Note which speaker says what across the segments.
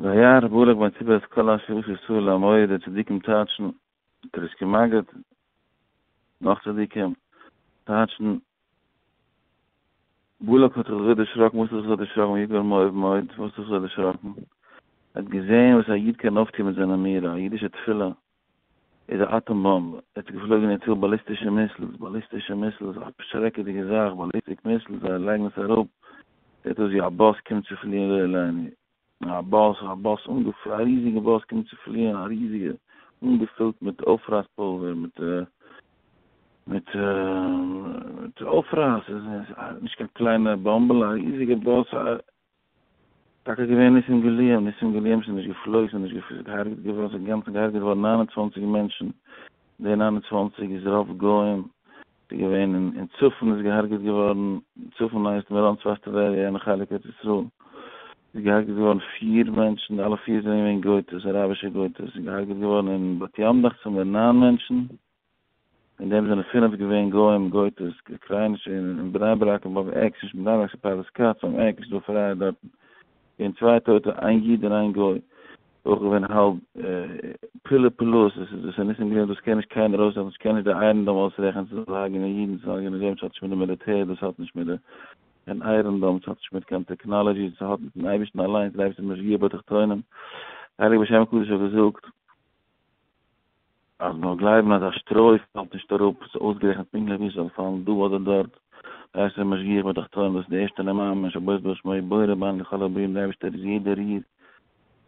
Speaker 1: וירא בלק בן ציפור את כל אשר עשה ישראל לאמורי, די צדיקים טייטשן, טריסקער מגיד, נאך צדיקים טייטשן, בלק האט זיך אזוי דערשראקן, וואס האט זיך אזוי דערשראקן, ויגר מואב מאוד, וואס האט זיך אזוי דערשראקן? ער האט געזען וואס א איד קען אויפטון מיט זיין אמירה, א אידישע תפילה איז א אטאם באמבע, ער האט געפלויגן אין ציל באליסטישע מיסלס, באליסטישע מיסלס, א שרעקעדיגע זאך, ballistic מיסלס, זיי לייגן עס אראפ, זעט אויס ווי א באס קומט צו פליען לא עלינו. א באס, א באס אנגעפילט, א ריזיגע באס קומט צו פליען, א ריזיגע, אנגעפילט מיט אויפרייס פולווער, מיט מיט מיט אויפרייס, נישט קיין קליינע באמבעלע, א ריזיגע באס, טאקע געווען ניסים גלויים, ניסים גלויים, ס'איז נישט געפלויגן, ס'איז נישט געהארגעט געווארן, ס'איז אינגאנצן געהארגעט געווארן 29 מענטשן, די 29 איז רוב גוים, ס'איז געווען אין צפון איז געהארגעט געווארן, צפון הייסט מירון צפת טבריה יענע חלק ארץ ישראל, איז געהארגעט געווארן פיר מענטשן, די אלע פיר זענען געווען גויטעס, אראבישע גויטעס, איז געהארגעט געווארן אין בת ים דאכט זיך מיר ניין מענטשן, אין דעם זענען פינף געווען גוים, גויטעס, אוקריינישע, אין בני ברק און ביים עק, נישט בני ברק, ס'איז פרדס כץ, ביים עק איז דא פרייע דארטן, געווען צוויי טויטע, איין איד און איין גוי. אויך געווען האלב פלאי פלאות, עס איז דאס איז ניסים גלויים, דאס קען נישט קיינער אויסרעכענען, דאס קען נישט די Iron Dome אויסרעכענען, ס'זאל הרג'נען אידן, ס'זאל הרג'נען גוים, ס'האט נישט מיט די מיליטער, דאס האט נישט מיט די קיין Iron Dome, ס'האט נישט מיט קיין טעקנאלעדזשי, ס'האט מיטן אייבערשטן אליינס, דער אייבערשטער איז משגיח בתחתונים, דער הייליגער בעל שם הקדוש האט געזאגט. אז מ'זאל גלייבן אז א שטרוי פאלט נישט אראפ, ס'איז אויסגערעכנט פונקטליך ווי ס'זאל פאלן דא אדער דארט, דער אייבערשטער איז משגיח בתחתונים, דאס איז די ערשטע אני מאמין שבו יתברך שמו בורא בין לכל הברואים, דער אייבערשטער איז יעדע ריר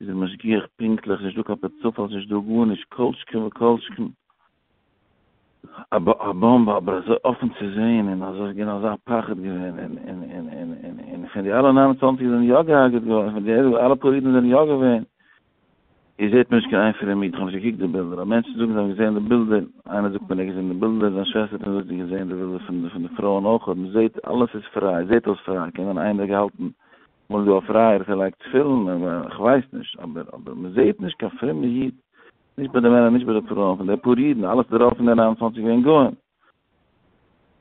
Speaker 1: איז ער משגיח פונקטליך, ס'נישט דא קיין פער צופאל, ס'נישט דא גארנישט, כל שכן וכל שכן א באמבע, אבער אזוי אפן צו זעהן און אזוי איז געווען אזא פחד געווען, און און און און און און פון די אלע 29 זענען יא געהארגעט געווארן, פון די אלע פאר אידן זענען יא געווען. איר זעט מיר נישט קיין איין פרומע איד, איך האב נישט געקוקט די בילדער, אבער מענטשן זאגן זיי האבן געזען די בילדער, איינער זאגט מיר ער האט געזען די בילדער, זיין שוועסטער האט מיר געזאגט זי האט געזען די בילדער פון פון די פרויען אויך, מען זעט אלעס איז פריי, זעט אויס פריי, קען זיין איינער האט געהאלטן אמאל איז דא א פרייער וואס ער לייגט תפילין, איך ווייס נישט, אבער אבער מען זעט נישט קיין פרומע איד, נישט ביי די מענער נישט ביי די פרויען, פון די פאר אידן, אלעס די רוב פון די 29 געווען גוים.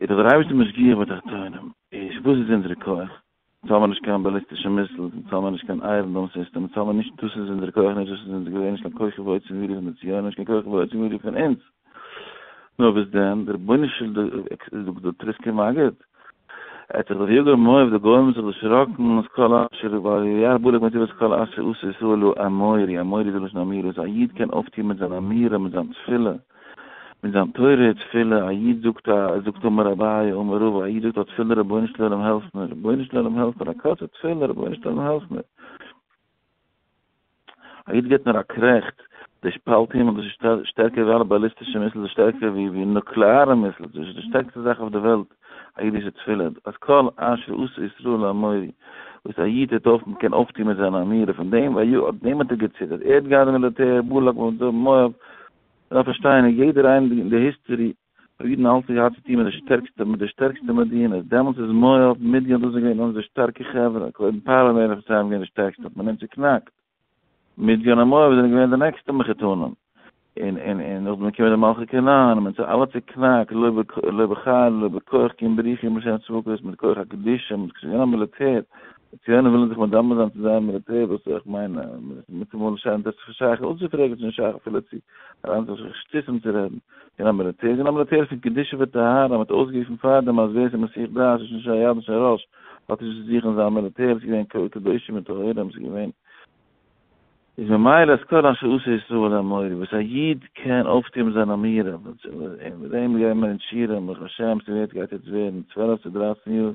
Speaker 1: איז דאך דער אייבערשטער משגיח בתחתונים, איז וואס איז אונזערע כח? אונז האבן נישט קיין באליסטישע מיסלס, אונז האבן נישט קיין Iron Dome סיסטעם, אונז האבן נישט, דאס איז אונזער כח נישט, דאס איז אונזער געווען, נישט קיין כוחי ועוצם ידי פון די ציונים, נישט קיין כוחי ועוצם ידי פון אונז. נאר וואס דען, דער רבונו של עולם, זאגט דער טריסקער מגיד, ער האט זיך דאך יגר מואב, די גוים האבן זיך דערשראקן, את כל אשר, וירא בלק בן ציפור את כל אשר עשה ישראל לאמורי, אמורי איז א לשון אמירה, אז א איד קען אויפטון מיט זיין אמירה, מיט זיין תפילה, מיט זיין תורה תפילה, א איד זאגט א, זאגט אמר אביי אמר רבא, א איד זאגט א תפילה רבונו של עולם העלף מיר, רבונו של עולם העלף מיר, א קורצע תפילה רבונו של עולם העלף מיר. א איד געבט נאר א קרעכץ, די שפאלט הימל, דאס איז שטערקער ווי אלע באליסטישע מיסלס, דאס איז שטערקער ווי ווי נוקלעארע מיסלס, דאס איז די שטערקסטע זאך אויף די וועלט, א אידישע תפילה, את כל אשר עשה ישראל לאמורי, וואס א איד טוט אויף, קען אויפטון מיט זיין אמירה, פון דעם, דעם האט ער געציטערט, ער האט געהאט די מיליטער, בלק מואב, מ'דארף פארשטיין אז יעדער איינער אין די history האט אידן אלץ געהאט צו טון מיט די שטערקסטע מיט די שטערקסטע מדינות, דעמאלטס איז מואב, מדין דאס איז געווען אונזער שטארקע חברה, קודם פרעה מלך מצרים געווען די שטערקסטע האט מען אים צוקנאקט, מדין און מואב זענען געווען די נעקסטע מחותנים, און און און נאכדעם איז געקומען די מלכי כנען און מען האט זיי אלע צוקנאקט, לא בחיל לא בכח כי אם ברוחי אמר השם צבקות מיט כח הקדושה מיט ס'איז געווען א מיליטער, די ציונים ווילן זיך מדמה זיין צו זייער מיליטער וואס איך מיין מיטאמאל שיינט עס נישט שייך אויסצופרעגן ס'איז נישט שייך אפילו צו אריינצוזיך שטותים צו רעדן פון א מיליטער זענען א מיליטער פון קדושה וטהרה מ'האט אויסגערופן פארדעם אז ווער ס'איז מסיח דעת איז נישט א יד נישט א ראש האט נישט צו זוכן זיין מיליטער ס'איז געווען קדושים וטהורים ס'איז געווען איז ממילא את כל אשר עשה ישראל לאמורי וואס א איד קען אויפטוהן מיט זיין אמירה און מיט דעם גייען מיר אין שיעורים ברוך השם ס'ווערט גייט יעצט ווערן 12 צו 13 יאר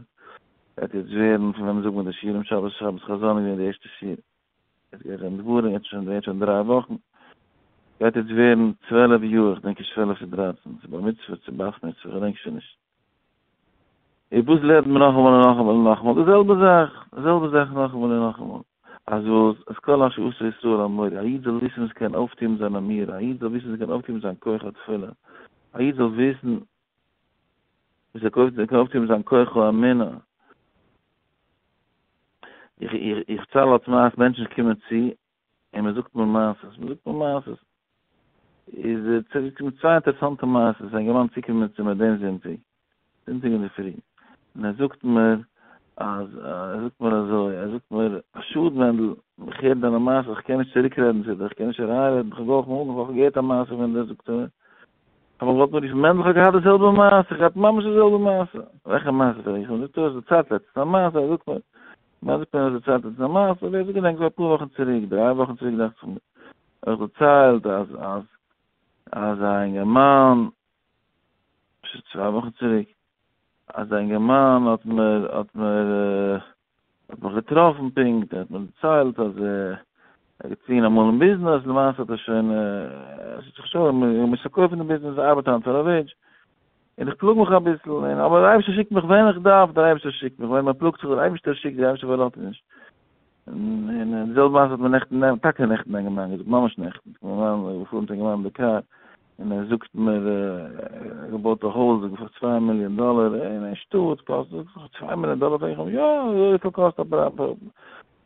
Speaker 1: גייט יעצט ווערן פון ווען מ'זאגט מיט די שיעורים שבת שבת חזון איז געווען די ערשטע שיעור יעצט גייט זיין דברים יעצט שוין ווערט שוין דריי וואכן גייט יעצט ווערן 12 יאר איך דענק נישט 12 צו 13 צו בר מצוה צו בת מצוה איך געדענק שוין נישט און וואס לערנט מען נאכאמאל און נאכאמאל און נאכאמאל די זעלבע זאך די זעלבע זאך נאכאמאל און נאכאמאל אז וואס את כל אשר עשה ישראל לאמורי א איד זאל וויסן וואס קען אויפטון מיט זיין אמירה א איד זאל וויסן וואס קען אויפטון מיט זיין כח התפילה א איד זאל וויסן וואס ער קויפט קען אויפטון מיט זיין כח האמונה. איך איך איך צאל אלס מעשה מענטשן קומען צו און מען זאגט מיר מעשות, מען זאגט מיר מעשות. איז צוגעקומען צוויי אינטערעסאנטע מעשות, א אינגערמאן צוגעקומען צו מיר דעם זונטאג, זונטאג אינדערפרי, און ער זאגט מיר. אז ער זאגט מיר אזוי, ער זאגט מיר, א שאד מענדל, איך הער דיינע מעשות, איך קען נישט צוריק רעדן צו דיר, איך קען נישט אריינרעדן, איך האב געהאלפן אן, איך האב געהערט א מעשה פון דיר, זאגט ער מיר, איך האב געוואלט אנרופן מענדל, איך האב געהאט די זעלבע מעשה, איך האב געהאט ממש די זעלבע מעשה, וועלכע מעשה פרעג איך אים, זאגט ער, האסט דערציילט לעצטנס א מעשה, ער זאגט מיר, מען זאגט מיר אז דערציילט לעצטנס א מעשה, ווער עס געדענקט, אפאר וואכן צוריק, דריי וואכן צוריק דאכט זיך מיר, האב איך דערציילט אז אז אז א אינגערמאן, אפשר צוויי וואכן צוריק, אז א אינגערמאן האט מיר האט מיר האט מיך געטראפן פונקט, ער האט מיר דערציילט אז ער האט געטון אמאל אין ביזנעס, למעשה האט ער שוין, עס האט זיך שוין, ער מוז פארקויפן די ביזנעס, ער ארבעט היינט פאר א וועידזש, און איך פלאג מיך אביסל, און אבער דער אייבערשטער שיקט מיך ווען איך דארף, דער אייבערשטער שיקט מיך, ווען מען פלאגט זיך, דער אייבערשטער שיקט, דער אייבערשטער פארלאזט נישט. און די זעלבע מעשה האט מיר נעכטן, טאקע נעכטן א אינגערמאן געזאגט, ממש נעכטן, כ'בין געפארן מיט א אינגערמאן אין די קאר, און ער זאגט מיר, ער האט געבויט א הויז פאר צוויי מיליאן דאלער, און אין שטאט קאסט דאס צוויי מיליאן דאלער, פרעג איך אים, יא, אזויפיל קאסט א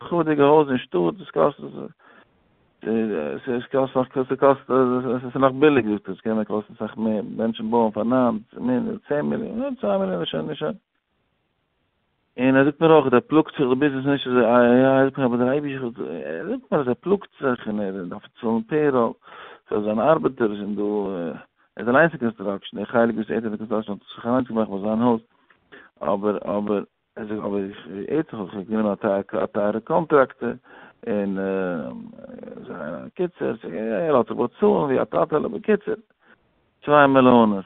Speaker 1: מכובד'יגע הויז אין שטאט, דאס קאסט, עס קאסט נאך, עס קאסט, עס איז נאך ביליג זאגט ער, עס קען קאסטן אסאך מער, מענטשן בויען פאר ניין מיליאן, צען מיליאן, צוויי מיליאן איז שוין, איז שוין. און ער זאגט מיר אויך, ער פלאגט זיך, די ביזנעס איז נישט אזוי, אה יא, ער זאגט מיר אבער דער אייבישטער, ער זאגט מיר אז ער פלאגט זיך און ער דארף צאלן payroll פאר זיינע ארבעטערס און דא, ער איז אליינס אין construction, די חלק וואס ער טוט אין construction האט ער זיך אליינס געמאכט ביי זיין הויז, אבער אבער ער זאגט אבער איך ער האט זיך גענומען א טייערע contractor און קיצור, ער לאזט זיך באצאלן ווי א טאטעלע, בקיצור, צוויי מעלאנעס.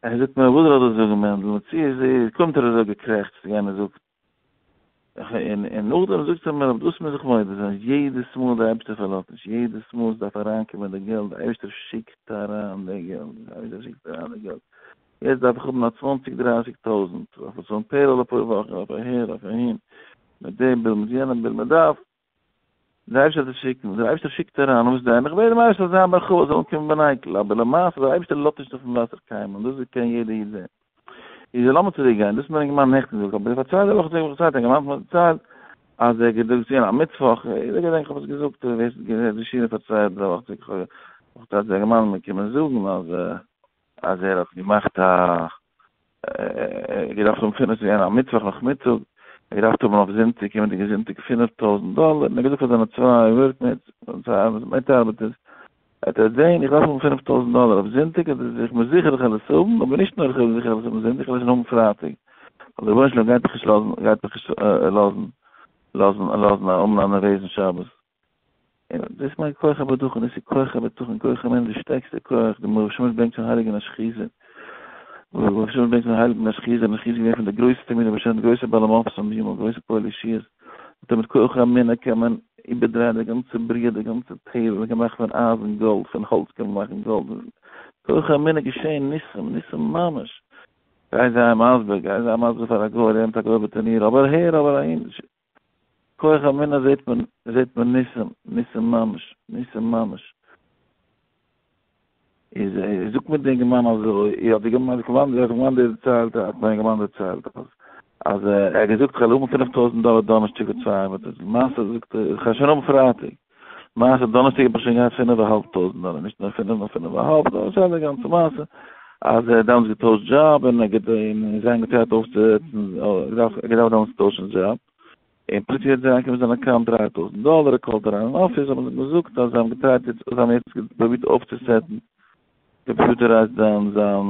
Speaker 1: ער זאגט מיר, וואס זאל איך דיר זאגן מענדל, מציאות איז, קומט ער אזוי געקרעכצט, יענער זאגט, און און נאכדעם זאגט ער מיר, אבער דאס מוז איך מודה זיין, יעדעס מאל דער אייבערשטער פארלאזט נישט, יעדעס מאל עס דארף אריינקומען די געלט, דער אייבערשטער שיקט אריין די געלט, דער אייבערשטער שיקט אריין די געלט, יעצט דארף איך האבן א צוואנציג דרייסיג טויזנט, דארף איך צאלן payroll אפאר וואכן, אויף אהער אויף אהין, מיט דעם bill מיט יענעם bill, מען דארף. דער אייבערשטער זאל שיקן, דער אייבערשטער שיקט אריין, וואס דען, איך בעט דעם אייבערשטער זאל זיין ברכה, זאל אנקומען בנקל, אבער למעשה דער אייבערשטער לאזט נישט אויפן וואסער קיינמאל, דאס קען יעדער איד זען. איז לאמיר צוריק גיין, דאס האט מיר א אינגערמאן נעכטן געזאגט, אבער פאר צוויי דריי וואכן צוריק האב איך פארציילט, א אינגערמאן האט מיר דערציילט, אז ער האט געזאגט ס'איז געווען א מיטוואך, יעדער געדענקט איך האב עס געזאגט, ווער ס'האט געהערט די שיעור פאר צוויי דריי וואכן צוריק, איך האב דער אינגערמאן מיר קומען זאגן אז אז ער האט געמאכט א ער געדארפט האבן פינף ס'איז געווען א מיטוואך נאכמיטאג, ער געדארפט האבן אויף זונטאג קומענדיגע זונטאג 5000 דאלער, און ער האט געזאגט פאר זיינע צוויי workmates, צוויי מיטארבעטערס, ער וועט זען איך דארף האבן 5000 דאלער אויף זונטאג, איך בין זיכער איך וועל עס האבן, אבער נישט נאר איך וועל זיכער עס האבן זונטאג, איך וועל עס שוין האבן פרייטאג, ווייל דער רבונו של עולם גייט מיך נישט לאזן, גייט מיך נישט לאזן, לאזן, לאזן האבן א נערוועזן שבת. און דאס מיינט כח הבטחון, דאס איז כח הבטחון, כח האמונה, די שטערקסטע כח, די מאור ושמש ברענגט פון הייליגן אשכיזער, מאור ושמש ברענגט פון הייליגן אשכיזער, און אשכיזער איז געווען פון די גרויסע תלמידי בעל שם, די גרויסע בעלי מופתים בימיו, גרויסע פועלי ישועות, מיט מיט כח האמונה קען מען איבערדרייען די גאנצע בריאה, די גאנצע טבע, מען קען מאכן פון אייזן גאלד, פון האלץ קען מען מאכן גאלד, כח האמונה געשען ניסים, ניסים ממש, גיי זיי מסביר, גיי זיי מסביר פאר א גוי, לערנט א גוי בתניר, אבער הער אבער אהין, כח האמונה זעט מען, זעט מען ניסים, ניסים ממש, ניסים ממש. איז זאגט מיר די אינגערמאן אזוי, האט די אינגערמאן, די אינגערמאן דערציילט, האט מיר אינגערמאן דערציילט אז אז ער האט געזאגט כ'וועל האבן 5000 דאלער דאנערשטאג און צוויי ארבעטער, למעשה זאגט ער כ'וועל שוין האבן פרייטאג, למעשה דאנערשטאג האב איך שוין געהאט פינף אהאלב טויזנט דאלער, נישט נאר פינף נאר פינף אהאלב, דאס איז די גאנצע מעשה, אז ער האט דעמאלטס געטוישט דזשאב און ער האט און זיי האבן געטרייט אויפצוהעצן, ער האט געדארפט דעמאלטס טוישן דזשאב. און פלוצלינג האט אריינגעקומען אין זיין אקאונט 3000 דאלער, ער קאלט אריין אין אפיס, האבן זיי געזאגט אז זיי האבן געטרייט יעצט, זיי האבן יעצט פרובירט אויפצוסעטן computerized זיין זיין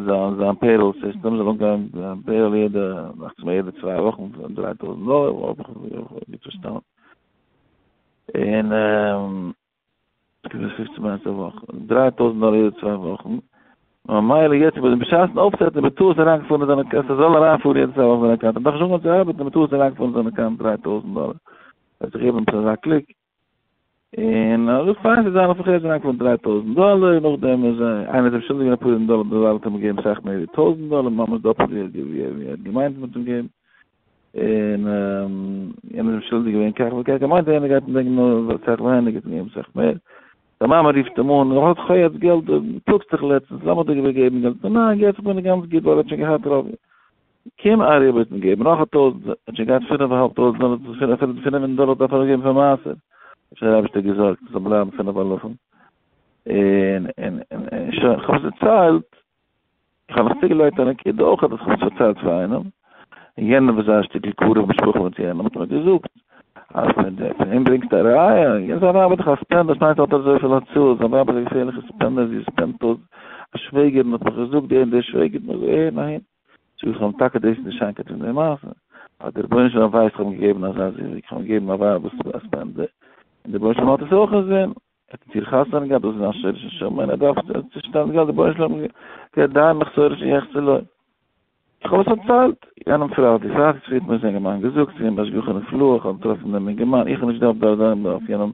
Speaker 1: זיין זיין payroll system, זאל אנגיין זיין payroll יעדע, דאכט זיך מיר יעדע צוויי וואכן 3000 דאלער, האב איך גוט פארשטאנען. און כ'בין פופצן מינוט א וואך, 3000 דאלער יעדע צוויי וואכן, ממילא יעצט איבער דעם בשעת'ן אויפסעטן איז בטעות אריינגעפארן אין זיין אקאונט, ס'זאל אריינפארן יעדע צוויי וואכן אין זיין אקאונט, ער דארף נישט אנגיין צו ארבעטן, בטעות אריינגעפארן אין זיין אקאונט 3000 דאלער, ער האט זיך געגעבן עפעס אזא קליק, און אזוי פיין ס'איז זיין אויפן חשבון אריינגעפארן 3000 דאלער, נאכדעם איז איינער איז אים שולדיג געווען אפאר הונדערט דאלער, דערווייל האט ער אים געגעבן סאך מער ווי טויזנט דאלער, ממש דאפלט ווי ער האט געמיינט מ'האט אים געגעבן. און יענער איז אים שולדיג געווען כך וכך, געמיינט אז יענער גייט אים ברענגען נאר אסאך ווייניגער, האט אים געגעבן אסאך מער, די מאמע רופט אים אן, האט כ'האב יעצט געלט, דו פלאגסט דיך לעצטנס, לאמיר דיר איבערגעבן געלט, ניין יעצט איך בין גאנץ גוט ווייל ער האט שוין געהאט רוב, קום אריבער האט אים געגעבן נאך א טויזנט, ער האט שוין געהאט פינף אהאלב טויזנט דאלער, אפילו די פינף הונדערט דאלער דארף ער געבן פאר מעשר, האט שוין דער אייבערשטער געזארגט עס זאל בלייבן פינף אלפים, און און און שוין, כ'האב עס דערציילט. איך האב נאך צוגעלייגט א נקודה אויך אז איך האב עס פארציילט פאר איינעם. און יענער וואס איז א שטיקל קרוב משפחה מיט יענעם האט מיר געזאגט אז פון די פון אים ברענגסטו א ראיה, יענס זיין ווייב איז דאך א ספענדער, עס מיינט האט אזויפיל הוצאות, זיין ווייב איז א געפערליכע ספענדער, זי ספענדט אויס, א שוועגערין האט מיך געזאגט די און די שוועגערין אזוי אהין און אהין, זאג איך אים טאקע דאס איז די שיינקייט פון די מעשה, אז דער רבונו של עולם ווייסט איך האב אים געגעבן אזא זיווג, איך האב אים געגעבן א ווייב וואס איז א ספענדער, און דער רבונו של עולם האט עס אויך אינזין, ער האט מיט איר חתונה געהאט, דאס איז זיין שורש נשמה, און ער דארף צושטעלן געלט, דער רבונו של עולם געבט די מחסורו שיחסר לו. איך האב עס פארציילט יענעם פרייטאג, פרייטאג צופרי האט מיר עס א אינגערמאן געזאגט, ס'איז געווען בהשגחה נפלאה, איך האב געטראפן דעם אינגערמאן, איך האב נישט געדארפט דארט זיין אויף יענעם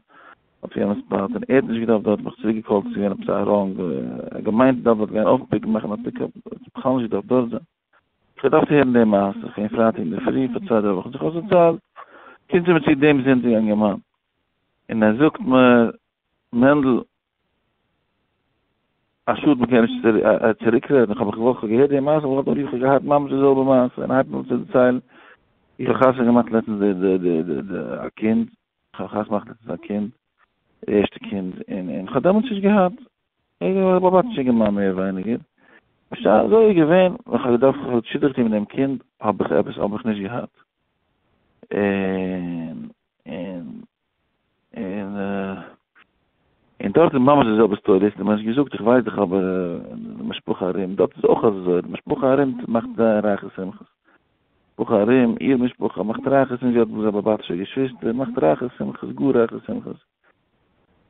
Speaker 1: אויף יענעם ספאט, און ער האט נישט געדארפט דארט, מיך צוריק געקאלט ס'איז געווען עפעס א ראנג, ער האט געמיינט ער דארף דארט גיין אויפפיקן מאכן א פיקאפ, ער האט בכלל נישט געדארפט דארט זיין. איך האב געדארפט הערן די מעשה, איך בין פרייטאג אינדערפרי פאר צוויי דריי וואכן, איך האב עס פארציילט, קומט צו מיר צו דעם זונטאג א אינגערמאן, און ער זאגט מיר, מענדל, א שאד מ'קען נישט צוריק רעדן, איך האב מיך געוואלט, כ'האב געהערט די מעשה, כ'האב געוואלט איך האב געהאט ממש די זעלבע מעשה, און הייבט אן צו דערציילן, איך האב חתונה געמאכט לעצטנס די די די די די א קינד, איך האב חתונה געמאכט לעצטנס א קינד, די ערשטע קינד, און און כ'האב דעמאלטס נישט געהאט, איך בין א באבאטשע אינגערמאן מער ווייניגער, בשעת אזוי איז געווען, ווען כ'האב געדארפט כ'האב שידוך טון מיט דעם קינד, האב איך עפעס האב איך נישט געהאט, און און און און דארט איז ממש די זעלבע סטארי, דאס האט מען נישט געזאגט, איך ווייס דאך אבער די משפחה ארום, דארט איז אויך אזוי, די משפחה ארום מאכט זייער רייכע שמחות, משפחה ארום, איר משפחה מאכט רייכע שמחות, זי האט זיי באבאטישע געשוויסטער, מאכט רייכע שמחות, גאר רייכע שמחות,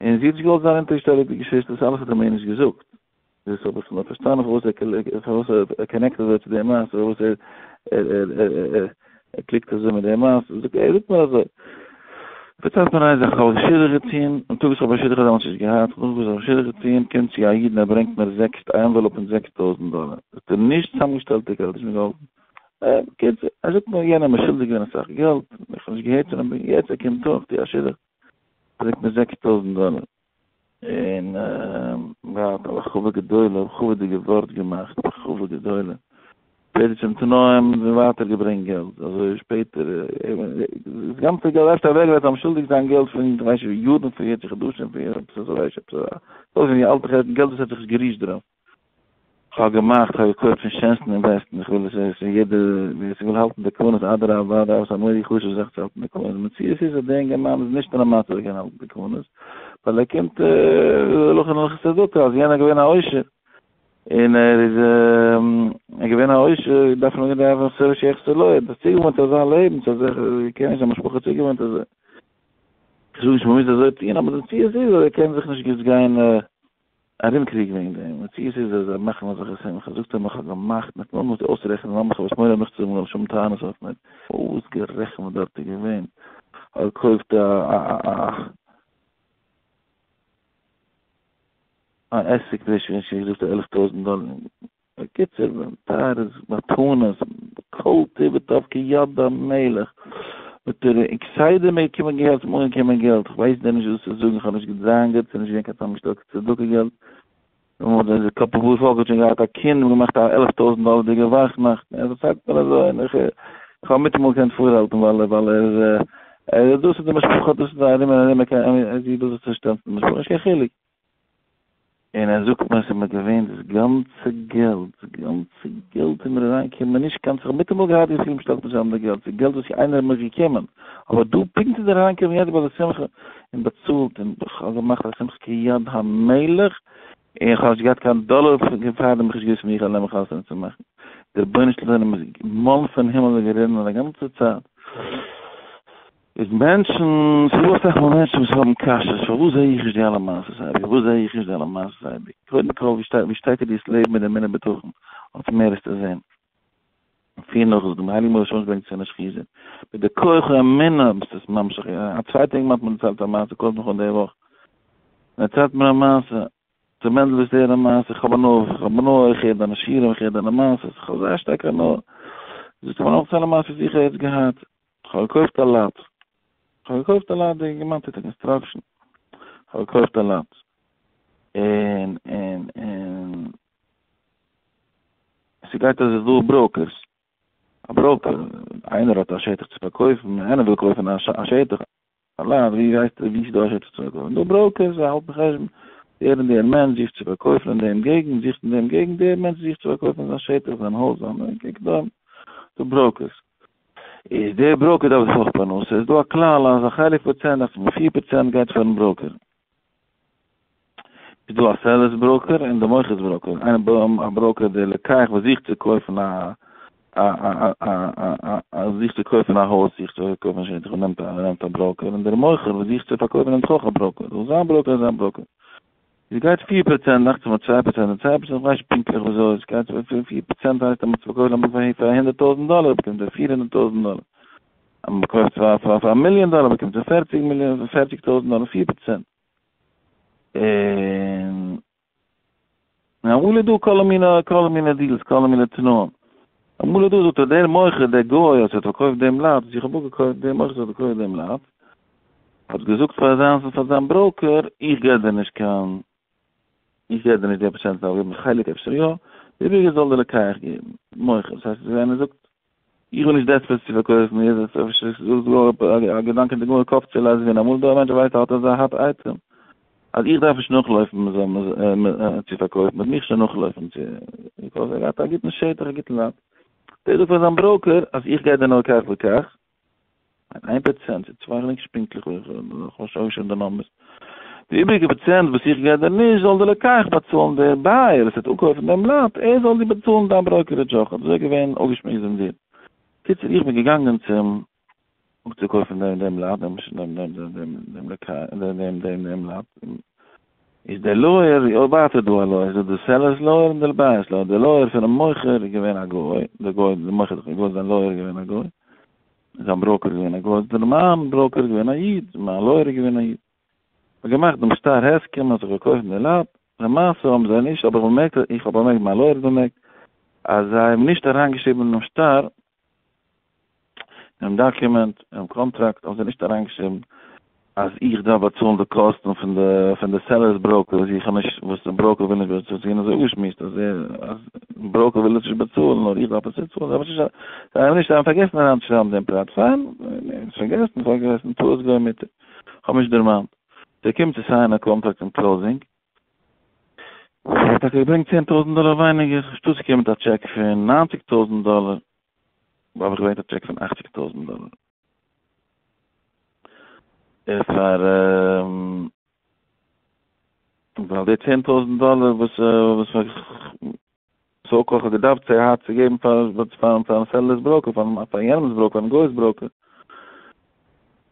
Speaker 1: און זי האט נישט געוואלט זיין אונטערגעשטעלט די געשוויסטער, דאס אלעס האט ער מיר נישט געזאגט. דאס האב איך נאר פארשטאנען פארוואס ער פארוואס ער connect אזוי צו די מעשה, פארוואס ער ער ער קליקט אזוי מיט די מעשה, זאגט ער זאגט מיר אזוי, פארציילט מיר איין זאך, איך האב א שידוך געטוהן, און טאג וואס איך האב א שידוך דעמאלטס נישט געהאט, נאך וואס איך האב א שידוך געטוהן, קומט צו א איד און ער ברענגט מיר זעקס א envelope פון 6000 דאלער, זאגט ער נישט צוזאמגעשטעלטע געלט, נישט מיר געהאלפן, בקיצור, ער זאגט מיר יענער איז מיר שולדיג געווען אסאך געלט, איך האב נישט געהערט פון אים, יעצט ער קומט אן, איך טוה א שידוך, ברענגט מיר 6000 דאלער. און געהאט א הרחבה גדולה, הרחבה'דיגע ווארט געמאכט, הרחבה גדולה. שפעטער צום תנאים און ווייטער געברענגט געלט, אזוי שפעטער, דאס גאנצע געלט אפשר אוועקגעלייגט זאל מען שולדיג זיין געלט פון כ'ווייס נישט יארן פריער צו חדשים פריער, עפעס אזוי ווייס איך, עפעס אזוי ווי אלטע חשבון געלט וואס האט זיך נישט גערישט דערויף. כ'האב געמאכט, כ'האב געקויפט פון שענסטן און בעסטן, איך וויל עס איז יעדער ווער ס'וויל האלטן די כוונות אדרבה ואדרבה ס'איז א מורא'דיגע חשוב'ע זאך צו האלטן די כוונות, די מציאות איז אז דער אינגערמאן איז נישט אין א מצב ער קען האלטן די כוונות, ווייל ער קומט הלכה אין הלכות צדקה אז יענער איז געווען א עושר, און ער איז געווען א עושר דארף מען געבן די סערוויס שיחסר לו, ער האט זיך צוגעוואוינט צו אזא לעבן, צו אזעלכע, קען נישט זיין משפחה צוגעוואוינט אזוי. כ'זאג נישט מ'מוז אזוי טון, אבער די מציאות איז אז ער קען זיך נישט גוט גיין ארומקריגן וועגן דעם, מציאות איז אז זיי מאכן אזעלכע שמחות, זאגט ער מיך האט געמאכט, מיט נאר מוז אויסרעכענען לאמיך האב עס מורא נאכצוזאגן זאל נישט האבן טענות אויף מיר, אויסגערעכנט וואס דארט איז געווען, האט געקויפט א א א א עסק וויש וויש געזאגט 11,000 דאלער, בקיצור, טייערע מתנות, כל טוב וטב כיד המלך, מיט דער כסדר מיר געקומען געלט, ס'איז אנגעקומען געלט, איך ווייס דיר נישט וואס צו זאגן, איך האב נישט געדאגה'ט, ס'איז נישט געווען קיין צוזאמגעשטעלטע צדקה געלט, און די קאפל פארפאלק האט שוין געהאט א קינד און געמאכט א 11,000 דאלערדיגע וואכנאכט, ער פארציילט מיר אזוי און איך איך האב מיטאמאל געקענט פארהאלטן ווייל ווייל ער איז דאס איז די משפחה, דאס איז די ארום און ארום, ער קען זי וויל זיך צושטעלן צו די משפחה, נישט קיין חילוק. און ער זאגט מיר ס'איז מיר געווען דאס גאנצע געלט, דאס גאנצע געלט איז מיר אריינגעקומען, נישט קיין, כ'האב מיטאמאל געהאט די געפיל מ'שטעלט מיר צוזאם די געלט, ס'איז געלט וואס איינער איז מיר געקומען, אבער דא פונקט איז ער אריינגעקומען יעצט ביי די שמחה, און באצאלט, און כ'האב געמאכט א שמחה כיד המלך, און כ'האב נישט געהאט קיין דאלער פון פארדעם האב איך נישט געוואוסט ווי איך וועל נעמען חתונה צו מאכן, דער רבונו של עולם איז מן פון הימל איז גערינען א גאנצע צייט. איז מענטשן, ס'איז דא אסאך מאל מענטשן וואס האבן קשיות, פארוואס זעה איך נישט די אלע מעשות אייביג, פארוואס זעה איך נישט די אלע מעשות אייביג, קודם כל ווי שטייט ווי שטערקער דו וועסט לעבן מיט די אמונה בטחון, אלס מער וועסטו זען. פיר נאך וואס דעם הייליגן מהרש א ברענגט צו נשכיזין, מיט די כח האמונה ביסטו עס ממשיך, א צווייטע אינגערמאן האט מיר דערציילט א מעשה, קאלט מיך אן די וואך, און ער דערציילט מיר א מעשה, צו מענדל ווילסט הערן א מעשה, איך האב הנאה, איך האב הנאה, איך הער דיינע שיעורים, איך הער דיינע מעשות, איך האב זייער שטארק הנאה, זאגט ער מיר נאך דערציילן א מעשה וואס איך האב יעצט געהאט, כ'האב געקויפט א לאט. כ'האב געקויפט א לאט, די אינגערמאן טוט א construction. כ'האב געקויפט א לאט. און און און ס'גייט אז ס'איז דא brokers. א broker, איינער האט א שטח צו פארקויפן, איינער וויל קויפן א שטח. א לאט, ווי ווייסט ער ווי ס'איז דא א שטח צו פארקויפן? דא brokers, זיי האלטן חשבון, דער און דער מענטש זוכט צו פארקויפן אין דעם געגנט, זוכט אין דעם געגנט, דער מענטש זוכט צו פארקויפן זיין שטח, זיין הויז, זיין קוק דא, דא brokers. איז דער בראוקער דארף דאך אויך פרנסה, איז דא א כלל אז א חלק פראצענט, דאכט זיך מיר 4% גייט פארן בראוקער. איז דא א seller's broker און די מוכר'ס broker, איינער א broker דער לוקח וואס זוכט צו קויפן א א א א א א זוכט צו קויפן א הויז, זוכט צו קויפן א שטח, נעמט א נעמט א broker, און דער מוכר וואס זוכט צו פארקויפן נעמט אויך א broker, זאל זיין broker זיין broker. עס גייט 4%, דאכט זיך מיר 2% און 2%, איך ווייס נישט פונקטליך וויאזוי, עס גייט 4% הייסט אז מען פארקויפט למשל פאר 100,000 דאלער באקומט ער 400,000 דאלער. אז מען קויפט פאר פאר פאר א מיליאן דאלער באקומט ער 40 מיליאן, 40,000 דאלער, 4%. און אמאל איז דא כל מיני כל מיני deals, כל מיני תנאים. אמאל איז דא זאגט ער דער מוכר דער גוי וואס האט פארקויפט דעם לאט, וואס איך האב אפגעקויפט, דער מוכר וואס האט פארקויפט דעם לאט, האט געזאגט פאר זיין פאר זיין broker, איך געב דיר נישט קיין, איך געב דיר נישט די פראצענט, זאל געבן חלק אפשר יא, די איבעריגע זאל דער לוקח געבן, מוכר, דאס הייסט ווען ער זאגט, איך בין נישט desperate צו פארקויפן, יעדער זאגט א געדאנק אין די גמרא קאפ צו לייזן ווען אמאל דא א מענטש ווייסט ער האט אזא hot item, אז איך דארף נישט נאכלויפן צו פארקויפן, מ'וועט מיך שוין נאכלויפן צו פארקויפן, ער האט א גוטן שטח, א גוטן לאט, דער זאגט פאר זיין broker אז איך גיי דיר נאר כך וכך, 1% צו צוויי, כ'דענק נישט פונקטליך, איך האב נישט אויפגעשריבן די numbers, די איבעריגע פראצענט וואס איך גיי דיר נישט, זאל דער לוקח באצאלן, דער buyer וואס וועט אפקויפן דעם לאט, ער זאל דיר באצאלן דיין brokerage אויך, אזוי איז געווען אפגעשמועסט דעם deal. קיצור איך בין געגאנגען צום אפצוקויפן דעם דעם לאט, דעם דעם דעם דעם דעם דעם לוקח, דעם דעם דעם דעם לאט, איז דער lawyer, יא ווייטער דא א lawyer, איז דא דער seller's lawyer און דער buyer's lawyer, דער lawyer פונעם מוכר איז געווען א גוי, דער גוי, דער מוכר איז דאך א גוי, זיין lawyer איז געווען א גוי, זיין broker איז געווען א גוי, דער מיין broker איז געווען א איד, מיין lawyer איז געווען א איד. מ'האט געמאכט דעם שטר הסכם, מ'האט זיך געקויפט די לאט, למעשה האבן זיי נישט, האב איך באמערקט, איך האב באמערקט, מיין lawyer האט באמערקט, אז זיי האבן נישט אריינגעשריבן אינעם שטר, אינעם document, אינעם קאנטראקט, האבן זיי נישט אריינגעשריבן אז איך דארף באצאלן די קאסטן פון די פון די seller's broker וואס איך האב נישט, וואס די broker וויל נישט באצאלן, ס'איז געווען אזוי אפגעשמועסט אז ער, אז די broker וויל עס נישט באצאלן נאר איך דארף עס צוצאלן, זיי האבן נישט, זיי האבן נישט, זיי האבן פארגעסן אריינצושרייבן דעם פרט, פיין, פארגעסן, פארגעסן, טעות גוי מיט, כ'האב נישט דערמאנט. ס'קומט צו sign א קאנטראקט אין closing, האט טאקע געברענגט 10,000 דאלער ווייניגער, אנשטאט צו קומען מיט א טשעק פון 90,000 דאלער, האב איך געברענגט א טשעק פון 80,000 דאלער. פאר ווייל די 10,000 דאלער וואס וואס סאו קאלד האט געדארפט צו האט צו געבן פאר פארן פארן seller's broker פארן פאר יענעמס broker פארן גוי'ס broker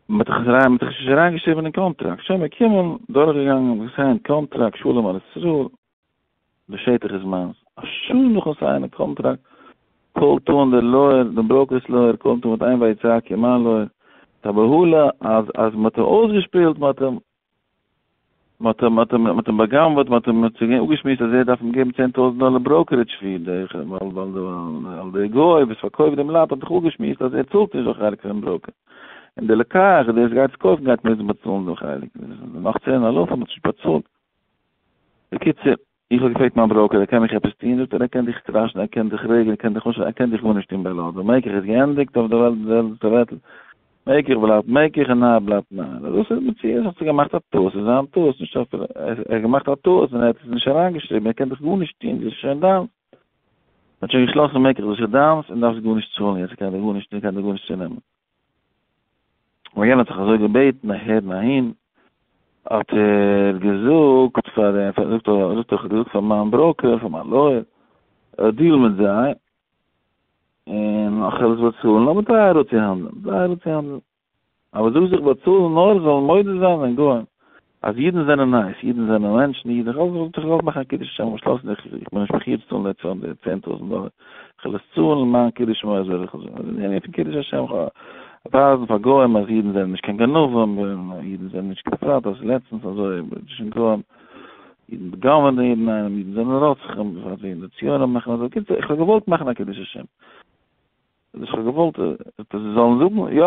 Speaker 1: מ'האט זיך אריין מ'האט זיך נישט אריינגעשריבן אין קאנטראקט שוין באקומען דורכגעגאנגען גע sign ט קאנטראקט שלום על ישראל די שטח איז מיינס א שעה נאכן sign ען קאנטראקט call ט אן דער lawyer דעם broker's lawyer call ט אן מיט איין ויצעקו מיין lawyer מיט א בהלה אז אז מ'האט אים אויסגעשפילט מ'האט אים מ'האט אים מ'האט אים מ'האט אים בא'גנב'עט, מ'האט אים אפגעשמועסט אז ער דארף אים געבן 10,000 דאלער brokerage fee, ווייל ווייל דער גוי וואס פארקויפט דעם לאט האט זיך אפגעשמועסט אז ער צאלט נישט די חלק פונעם broker, און דער לוקח דער וואס גייט עס קויפן גייט מוזן באצאלן דעם חלק, נאך צען אלפים האט נישט באצאלט. בקיצור, איך האב געפרעגט מיין broker ער קען מיך עפעס טון, זאגט ער ער קען דיך סטראשען, ער קען דיך רעגן, ער קען דיך אנשרייען, ער קען דיך גארנישט טון ביי law, די מקח איז געענדיגט אויף די וועלט, די וועלט, מקח בלייבט מקח און נער בלייבט נער. דאס איז מציאות, האט זיך געמאכט א טעות, ס'איז זיין טעות, נישט אפילו, ער האט געמאכט א טעות און ער האט עס נישט אריינגעשריבן, ער קען דיך גארנישט טון, דאס איז שוין דיינס. מ'האט שוין געשלאסן מקח, דאס איז דיינס און דארפסט גארנישט צאלן יעצט, ער קען דיר גארנישט טון, ער קען דיר גארנישט צונעמען. און יענער האט זיך אזוי געבעטן אהער און אהין, האט ער געזאגט פאר דעם, זאגט ער, זאגט ער, איך האב געזאגט פאר מיין broker, פאר מיין lawyer, deal מיט זיי, און איך וועל עס באצאלן, אבער try אראפצוהאנדלען, try אראפצוהאנדלען. אבער זאג זיך באצאלן נאר זאלן מודה זיין און גוים אז אידן זענען nice, אידן זענען מענטשן, אידן, איך וואלט זיך געוואלט מאכן א קידוש השם, באשלאסן איך איך בין נישט מחויב צו צאלן די 10,000 דאלער, איך וועל עס צאלן מיין קידוש שמו אזוי ווי איך זאג, אזוי ענין פון קידוש השם, איך ווייזן פאר גוים אז אידן זענען נישט קיין גנבים, אידן זענען נישט בפרט אז לעצטנס אזוי צווישן גוים, אידן בא'גנב'ענען יעדן איינעם, אידן זענען רוצחים, בפרט ווען די ציונים מאכן אזוי, קיצור איך האב געוואלט מאכן א קידוש השם. איך האב געוואלט אז זיי זאלן זאגן יא,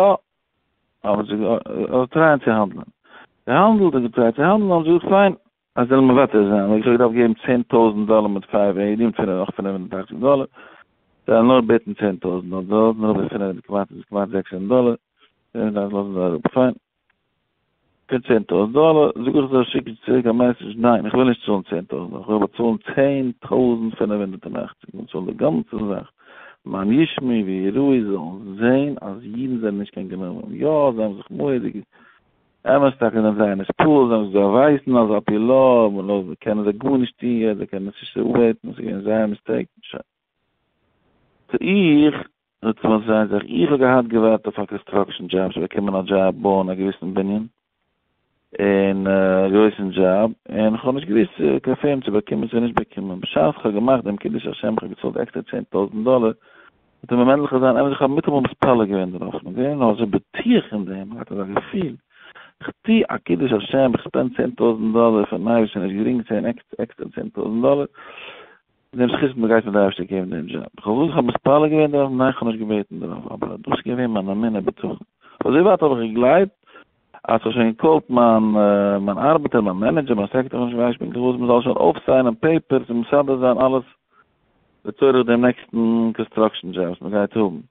Speaker 1: אבער זיי try ען צו האנדלען. געהאנדלט און גע try ט צו האנדלען, האבן זיי געזאגט פיין, אז זיי זאלן מוותר זיין, ווייל איך האב געדארפט געבן 10,000 דאלער מיט five eighty, מיט פינף נאך 580 דאלער, זיי זאלן נאר בעטן 10,000 דאלער, זיי לאזן אראפ די פינף, כמעט, כמעט 600 דאלער, זיי לאזן זיי אראפ, פיין. פון 10,000 דאלער, זאג איך זיי שיק צוריק א message, ניין, איך וויל נישט צאלן 10,000 דאלער, איך וויל באצאלן 10,580, איך וויל צאלן די גאנצע זאך. למען ישמעו ויראו זאלן זען אז אידן זענען נישט קיין גנבים, יא זיי האבן זיך מורא'דיג אמת טאקע זענען זייער נתפעל, זיי האבן זיי ווייסן אז על פי law קענען זיי גארנישט טון יעצט, זיי קענען עס נישט אפוועטן, ס'איז געווען זייער mistake, שוין. סאו איך, זאגט צו מיר זיין זיך, איך האב געהאט געווארט אויף א construction job, צו באקומען א דזשאב בויען א געוויסן בנין, און א גרויסן דזשאב, און כ'האב נישט געוואוסט צו confirm צו באקומען צו נישט באקומען, בשעת כ'האב געמאכט דעם קידוש השם, כ'האב געצאלט עקסטער 10,000 דאלער, האט ער מיר מענדל'כע זיין אמת איך האב מיטאמאל מתפלל געווען דערויף, כ'בין געווען נאר אזוי בטוח אין דעם, געהאט אזא געפיל, כ'טו א קידוש השם, איך spend 10,000 דאלער פארן אייבערשטען, נישט גרינג צען עקסטער 10,000 דאלער, אין דעם זכות מ'גייט מיר דער אייבערשטער געבן דעם דזשאב. איך האב געזאגט איך האב מתפלל געווען דערויף, ניין כ'האב נישט געבעטן דערויף, אבער דאס איז געווען מיין אמונה בטחון. אזוי ווייט האב איך געגלייבט, אז כ'האב שוין געקאלט מיין מיין ארבעטער, מיין manager, מיין סעקרעטאר, כ'ווייס נישט פונקטליך וואס, מ'זאל שוין אויפסיינען papers און מסדר זיין אלעס לצורך דעם נעקסטן construction job וואס מ'גייט האבן.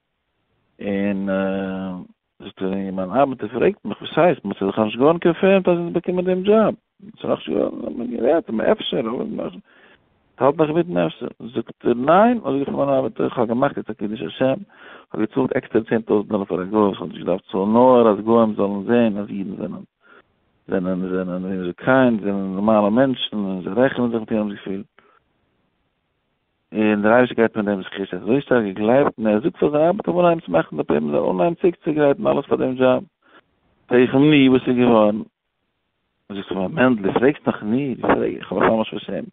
Speaker 1: און זאגט ער, און מיין ארבעטער פרעגט מיך, וואס הייסט, מ'האט זיך נאכנישט געווארן confirmed אז אונז באקומען דעם דזשאב? ס'איז נאכנישט געווארן, מ'האט גערעדט, אפשר, אבער נאך, ס'האלט נאך אינמיטן אפשר. זאגט ער, ניין, זאג איך פאר מיין ארבעטער, איך האב געמאכט יעצט א קידוש השם, איך האב געצאלט עקסטער 10,000 דאלער פאר א גוי וואס איך האב נישט געדארפט צאלן, נאר אז גוים זאלן זען אז אידן זענען, זענען, זענען, ווי מ'זאגט, kind, זענען נארמאלע מענטשן, און זיי רעכענען זיך מיט יענעמ'ס געפיל. און דער אייבערשטער גייט מיט דעם זכות, ער האט אזוי שטארק געגלייבט, און ער זאגט פאר זיין ארבעטער אנהייבן צו מאכן די פעימענט, זאל אנהייבן צוריקצוגרייטן אלעס פאר דעם דזשאב. פרעג איך אים, נו, וואס איז געווארן? זאגט ער מיר, מענדל, דו פרעגסט נאך מיר? איך פרעג, איך האב מיך ממש פארשעמט.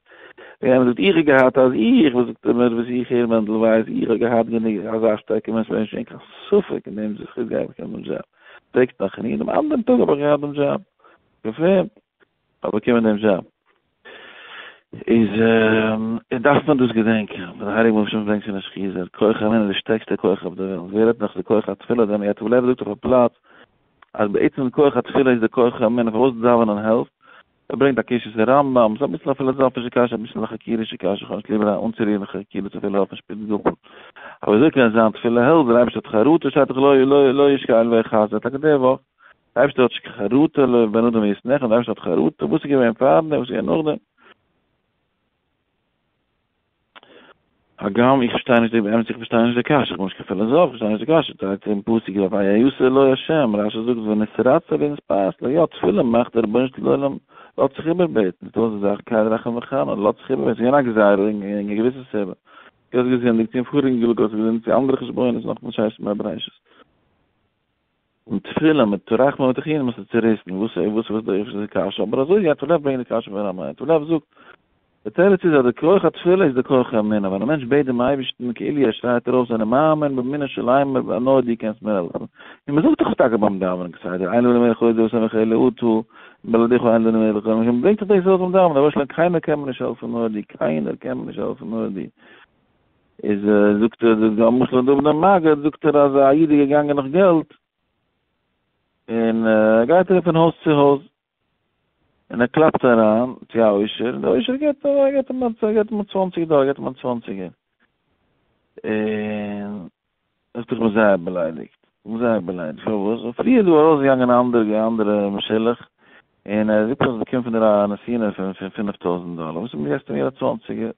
Speaker 1: ווען איינער זאגט, איך האב געהאט אז איך, וואס זאגט ער מיר, וואס איך הער מענדל ווייס, איך האב געהאט גענוג אזא שטארקע מענטש, ביי אים שוין קיין ספק אין דעם זכות גיי איך באקומען דעם דזשאב. פרעגסט נאך מיר? דעם אנדערן טאג האב איך געהאט דעם דזשאב. confirmed. כ'האב באקומען דעם דזשאב. איז דארף מען דאס געדענקען, ווען דער הייליגער רבי ברענגט פון אשכיזער, כח האמונה איז די שטערקסטע כח אויף דער וועלט, ווער רעדט נאך די כח התפילה, דער ייטב לב זאגט אויף א פלאץ אז בעצם די כח התפילה איז די כח האמונה, פארוואס דאווענען העלפט, ער ברענגט א קשיא צו רמב ם, ס'איז אביסל א פילאזאפישע קשיא, אביסל א חקירה'שע קשיא, איך האב נישט ליב אנצורירן חקירות אפילו אויפן שפיץ גאפל, אבער וויאזוי קען זיין תפילה העלפט, דער אייבערשטער האט חרטה, שטייט דאך לא לא לא ישקע אל ויחזר, טאקע די וואך, דער אייבערשטער האט נישט קיין חרטה, לא בן אדם ישנאך, דער אייבערשטער האט חרטה, וואס איז געווען פארדעם, וואס איז געווען נאכדעם? הגם איך פארשטיי נישט די באמת איך פארשטיי נישט די קשיא, איך בין נישט קיין פילאזאף, איך פארשטיי נישט די קשיא, שטייט אין פסוק ויעשה לו השם, רשי זאגט ונתרצה ונתפעס לו, יא תפילה מאכט דער רבונו של עולם לאזט זיך איבערבעטן, ס'דא אזא זאך קל רחום וחנון, לאזט זיך איבערבעטן, ס'איז געווען א גזירה וועגן א געוויסע סיבה, דו האסט געזינדיגט צו אין פאריגן גלגול האסטו געזינדיגט צו אנדערע חשבונות נאך פון ששת ימי בראשית. און תפילה מיט רחמים מיט תחנונים האסטו צוריסן, וואס וואס וואס איז די קשיא, אבער אזוי ייטב לב ברענגט די קשיא פון רמ א, ייטב לב זאגט, די תירוץ איז אז די כח התפילה איז די כח האמונה, ווען א מענטש בעט דעם אייבערשטן כאילו ער שרייט ארויס אני מאמין באמונה שלימה אז נאר דו קענסט מיר העלפן, און מען זאגט דאך עס טאקע ביים דאווענען כסדר, אין לנו מלך עוד וסומך אלא אתה, בלעדיך אין לנו מלך, מען ברענגט דאך דאס ארויס ביים דאווענען, רבונו של עולם קיינער קען מיר נישט העלפן נאר דו, קיינער קען מיר נישט העלפן נאר דו. איז זאגט ער דער משל לדוד בן מגד זאגט ער אז א איד איז געגאנגען נאך געלט און ער גייט ארום פון הויז צו הויז און ער קלאפט אריין צו א עושר און דער עושר געבט אים געבט אים געבט אים א צוואנציג דאלער געבט אים א צוואנציגער און זאגט איך בין זייער באליידיגט, איך בין זייער באליידיגט, פארוואס? ווייל פריער איז דא ארויסגעגאנגען א אנדערע אנדערע משולח, און ער זאגט אז ער באקומט פון דיר א נתינה פון פון 5000 דאלער, וואס געבסטו מיר א צוואנציגער?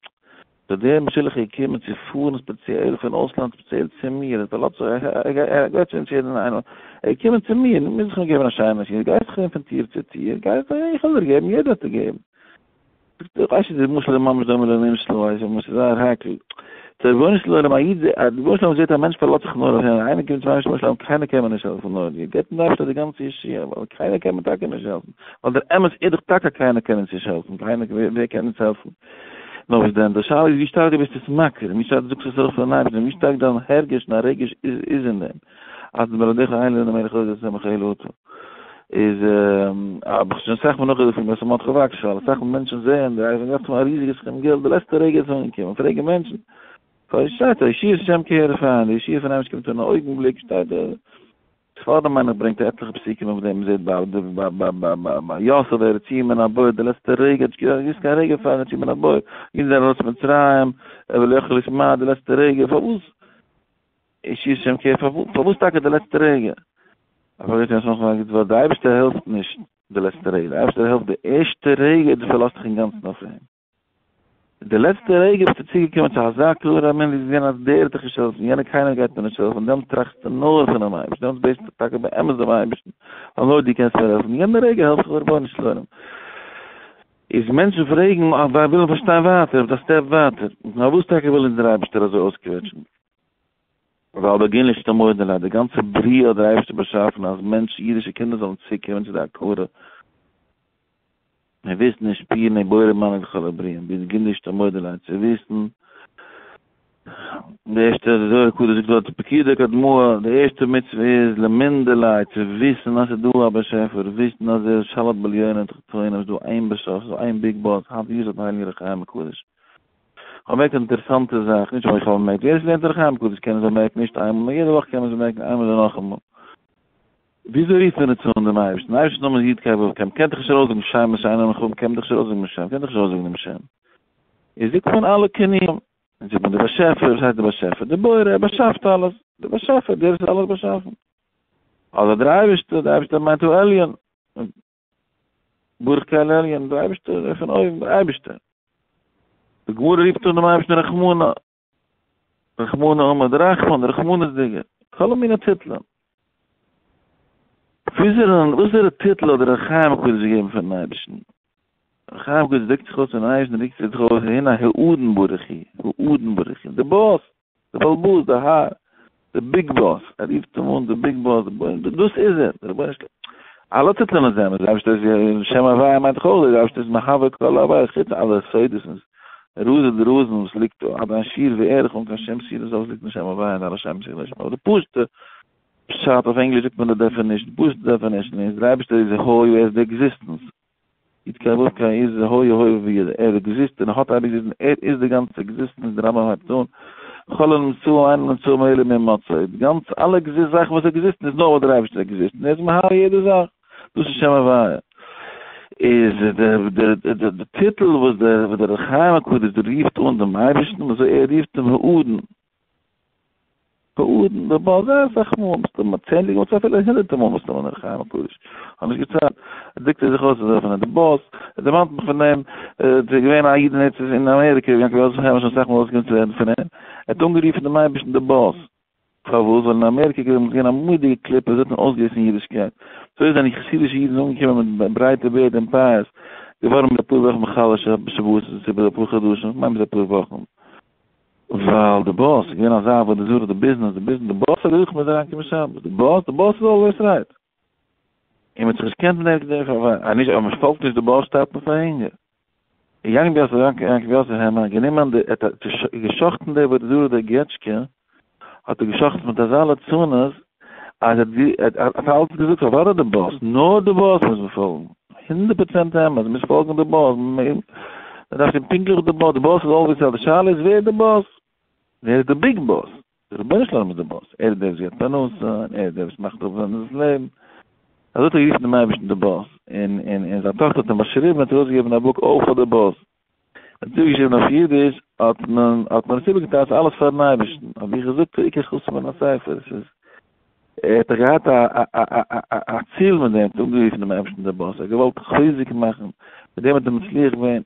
Speaker 1: סאו דער משולח איז געקומען צו פארן ספעציעל פון אויסלאנד ספעציעל צו מיר, ער פארלאזט זיך, ער גייט צו יעדן איינעם, ער איז געקומען צו מיר, נו מוז איך אים געבן א שיינע נתינה, גייסט דאך ארום פון טיר צו טיר, גייסט דאך, איך וועל דיר געבן, יעדער וועט דיר געבן. איך ווייס נישט די משל איז ממש דומה לנמשל, ווייס איך, ס'איז זייער הייקל. דער רבונו של עולם, א איד, דער רבונו של עולם זעט א מענטש פארלאזט זיך נאר אויף אים, איינער קומט צום אייבערשטן רבונו של עולם קיינער קען מיר נישט העלפן נאר דיר, געבט אים דער אייבערשטער די גאנצע ישועה, ווייל קיינער קען מיר טאקע נישט העלפן, ווייל דער אמת איז דאך טאקע קיינער קען אונז נישט העלפן, קיינער, ווער קען אונז העלפן? נאר וואס דען, די שאלה איז ווי שטארק דו ביסט עס מכיר, ווי שטארק דו זאגסט עס ארויף פארן אייבערשטן, ווי שטארק דיין הרגש און הרגש איז אין דעם, אז בלעדיך אין לנו מלך עוד וסומך אלא אתה. איז האב איך שוין אסאך מאל נאכגעזאגט פון יוסף מרדכי וואגשאהל, אסאך מאל מענטשן זעען די אייזן געהאט א ריזיגע סכום געלט די לעצטע רגע איז אנגעקומען, פרעגן מענטשן, פארוואס שטייט א ישועת השם כהרף עין, די ישועה פון אייבערשטן קומט אין א אויגנבליק, שטייט דא, ספרדים מיין איך ברענגט עטליכע פסוקים אויף דעם, מ'זעט ביי ביי ביי ביי ביי ביי יוסף ויריצוהו מן הבור די לעצטע רגע, האט נישט געוואוסט קיין רגע פאר יציאת מן הבור, אידן זענען ארויס פון מצרים, ולא יכלו לשמוע די לעצטע רגע, פארוואס? ישועת השם כהרף פארוואס טאקע די לעצטע רגע? אבער איך נאך א גוט ווארט, די אייבערשטער העלפט נישט די לעצטע רגע, די אייבערשטער העלפט די ערשטע רגע דו פארלאזט דיך אינגאנצן אויף אים. די לעצטע רגע ביסטו צוגעקומען צו אזא קלארע אמונה ווי געזען אז דער וועט דיך נישט העלפן, יענער קיינער גייט מיר נישט העלפן, דעמאלטס טראכסטו נאר פונעם אייבערשטן, דעמאלטס בעטסטו טאקע באמת דעם אייבערשטן, ווייל נאר דו קענסט מיר העלפן, יענע רגע העלפט דיך דער רבונו של עולם. איז מענטשן פרעגן, זיי ווילן פארשטיין ווייטער, א step ווייטער, פארוואס טאקע וויל אונז דער אייבערשטער אזוי אויסקוועטשן? ווייל בגין לאשתמודע ליה, די גאנצע בריאה האט דער אייבערשטער באשאפן אז מענטשן, אידישע קינדער זאלן צוקומען צו די הכרה, און וויסן און שפירן און בורא מנהיג לכל הברואים, בגין לאשתמודע ליה, צו וויסן, די ערשטע, די זוהר הקדוש זאגט דארט, פקודא קדמאה, די ערשטע מצוה איז למנדע ליה, צו וויסן אז ס'איז דא א באשעפער, וויסן אז ער איז שליט בעליונים ותחתונים, ס'איז דא איין באשעפער, ס'איז דא איין big boss, היינט יארצייט פון הייליגן אור החיים הקדוש. כ'האב באמערקט אן אינטערעסאנטע זאך, נישט ווייל איך האב באמערקט, ווער עס לערנט אור החיים הקדוש קען עס באמערקן, נישט איינמאל, נאר יעדע וואך קען מען עס באמערקן איינמאל און נאכאמאל. וויאזוי רופט מען אונז אן דעם אייבערשטן? אייבערשטנ'ס נאמען איז יוד קיי וואו קיי, מ'קען דאך נישט ארויסזאגן שמות שאינם נכונים, מ'קען דאך נישט ארויסזאגן דעם שם, מ'קען דאך נישט ארויסזאגן דעם שם. איז זאגט מען אלע כינויים, און זאגט מען דער באשעפער, וואס הייסט דער באשעפער? דער בורא, ער באשאפט אלעס, דער באשעפער, דער וואס האט אלעס באשאפן. אדער דער אייבערשטער, דער אייבערשטער מיינט העליון, ברוך קל עליון, דער אייבערשטער פון אויבן, דער אייבערשטער. די גמרא רופט אן דעם אייבערשטן רחמנא, רחמנא אמר דרחמן, דער רחמנות'דיגער, כל מיני טיטלען. וואסערע טיטל האט דער אור החיים הקדוש געגעבן פארן אייבערשטן? אור החיים הקדוש דרוקט זיך אויס פון אייבערשטן דרוקט זיך אויס הנה האדון ברוך הוא, האדון ברוך הוא, די boss, די בעל הבית, די האר, די big boss, ער רופט אים אן די big boss, דאס איז ער, דער רבונו של עולם. אלע טיטלען איז אמת, דער אייבערשטער איז שם הוויה מיינט דאך אויך, דער אייבערשטער איז מהווה כל הוויה, חוץ אלע סודות און רזא דרזין וואס ליגט דא, עד אין שיעור וערך אן קיין שום סיבה זאל עס ליגן אין שם הוויה און אלע שמות הקדושים, אבער די פשוט'ע פשט אויף ענגליש זאגט מען די definition, די פשוט'ע definition איז, דער אייבערשטער איז הוי, ער איז די existence, יוד קיי וואו קיי איז הוי הוי ווי ער עקזיסט און האט אייביג עקזיסט און ער איז די גאנצע existence די רמב ם הייבט אן כל הנמצאים אינם נמצאים אלא מהימצאו די גאנצע אלע עקזיסט זאכן וואס עקזיסטן איז נאר ווייל דער אייבערשטער עקזיסט און ער איז מהווה יעדע זאך דאס איז שם הוויה איז די די טיטל וואס דער וואס דער אור החיים הקדוש רופט אן דעם אייבערשטן אזוי ער רופט אים האדון. האדון דער בעל זייער אסאך מאל, מסתמא צענדליגע מאל, אפילו הונדערטער מאל מסתמא אין אור החיים הקדוש, כ'האב נישט געציילט, דרוקט ער זיך אויס אזוי פון די באס, ער דערמאנט מיך פון דעם, ס'איז געווען א איד אין ארץ אין אמעריקע, יעקב יוסף הערמאן שוין אסאך מאל אויסגעקומען צו רעדן פון אים, ער האט אנגערופן דעם אייבערשטן די באס, פארוואס? ווייל אין אמעריקע איז געווען א מורא'דיגע קליפה, אזוי האט מען אויסגעריסן אידישקייט, אזוי זענען חסידישע אידן אנגעקומען מיט ברייטע בערד און פאות, געווארן מיט אפאר וואכן מחלל שבת, איבער אפאר חדשים, כ'מיין ביז אפאר וואכן. ווייל די באס איז געווען אזא עבודה זרה די ביזנעס די ביזנעס די באס האט געזאגט מ'מוז אריינקומען שבת די באס די באס איז always right און מ'האט זיך נישט געקענט מיט דעם פאר אז נישט אז מ'פאלגט נישט די באס שטארבט מען פאר הונגער איז געגאנגען יוסף יעקב יוסף הערמאן גענומען די ער האט געשחט'ן די עבודה זרה די געטשקע האט ער געשחט'ן מיט אזא לצנות אז ער האט אלץ געזאגט אוודאי די באס, נאר די באס מוז מען פאלגן, 100% אמת, מ'מוז פאלגן די באס, מ'דארף טון פונקטליך וואס די באס, די באס איז always right, די שאלה איז ווער איז די באס? ווער איז די big boss? די רבונו של עולם איז די באס, ער איז דער וואס געבט פרנסה, און ער איז דער וואס מאכט אפ אונזער לעבן, אזוי האט ער גערופן דעם אייבערשטן די באס, און און און זיין טאכטער האט אים באשריבן, האט ארויסגעגעבן א book אויך פאר די באס, האט איבערגעשריבן אויף אידיש, האט מען האט מען עס איבערגעטייטשט אלעס פארן אייבערשטן, האב איך געזאגט עיקר חסר מן הספר, עס איז ער האט דאך געהאט א א א א א ציל מיט דעם, האט אנגערופן דעם אייבערשטן דער באס, ער האט געוואלט חוזק מאכן, מיט דעם האט ער מצליח געווען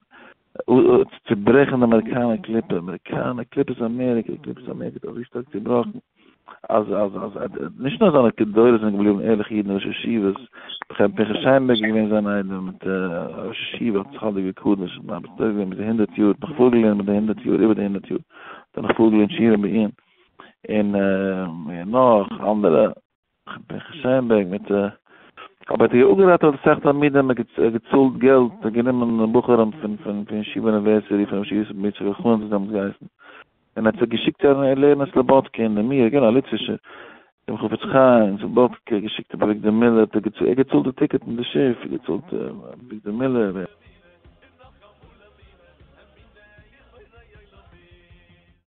Speaker 1: צו צוברעכן די אמעריקאנער קליפה, אמעריקאנער קליפת אמעריקע, קליפת אמעריקע האט אזוי שטארק צובראכן. אז אז אז נישט נאר זיינע דורות זענען געבליבן ערליכע אידן ראש ישיבות, ר' פנחס שיינבערג איז געווען זיין איידעם מיט ראש ישיבה צדיק וקדוש, מרביץ תורה געווען ביז די הונדערט יאר, נאך פארגעלערנט מיט די הונדערט יאר, איבער די הונדערט יאר, האט ער נאך פארגעלערנט שיעורים ביי אים, און נאך אנדערע, ר' פנחס שיינבערג מיט אבער האט ער אפגעראטעוועט אסאך תלמידים, ער האט געצאלט געלט, ער האט גענומען בחורים פון פון ישיבה university, פון ר' יוסף בן יצחק אלחנן האט עס דעמאלטס געהייסן. און האט זיך געשיקט לערנען סלאבאדקע אין די מיר, געווען א ליטווישער, דעם חפץ חיים, סלאבאדקע, געשיקט אביגדור מילער, האט ער געצאלט די ticket אין די שיף, געצאלט אביגדור מילער.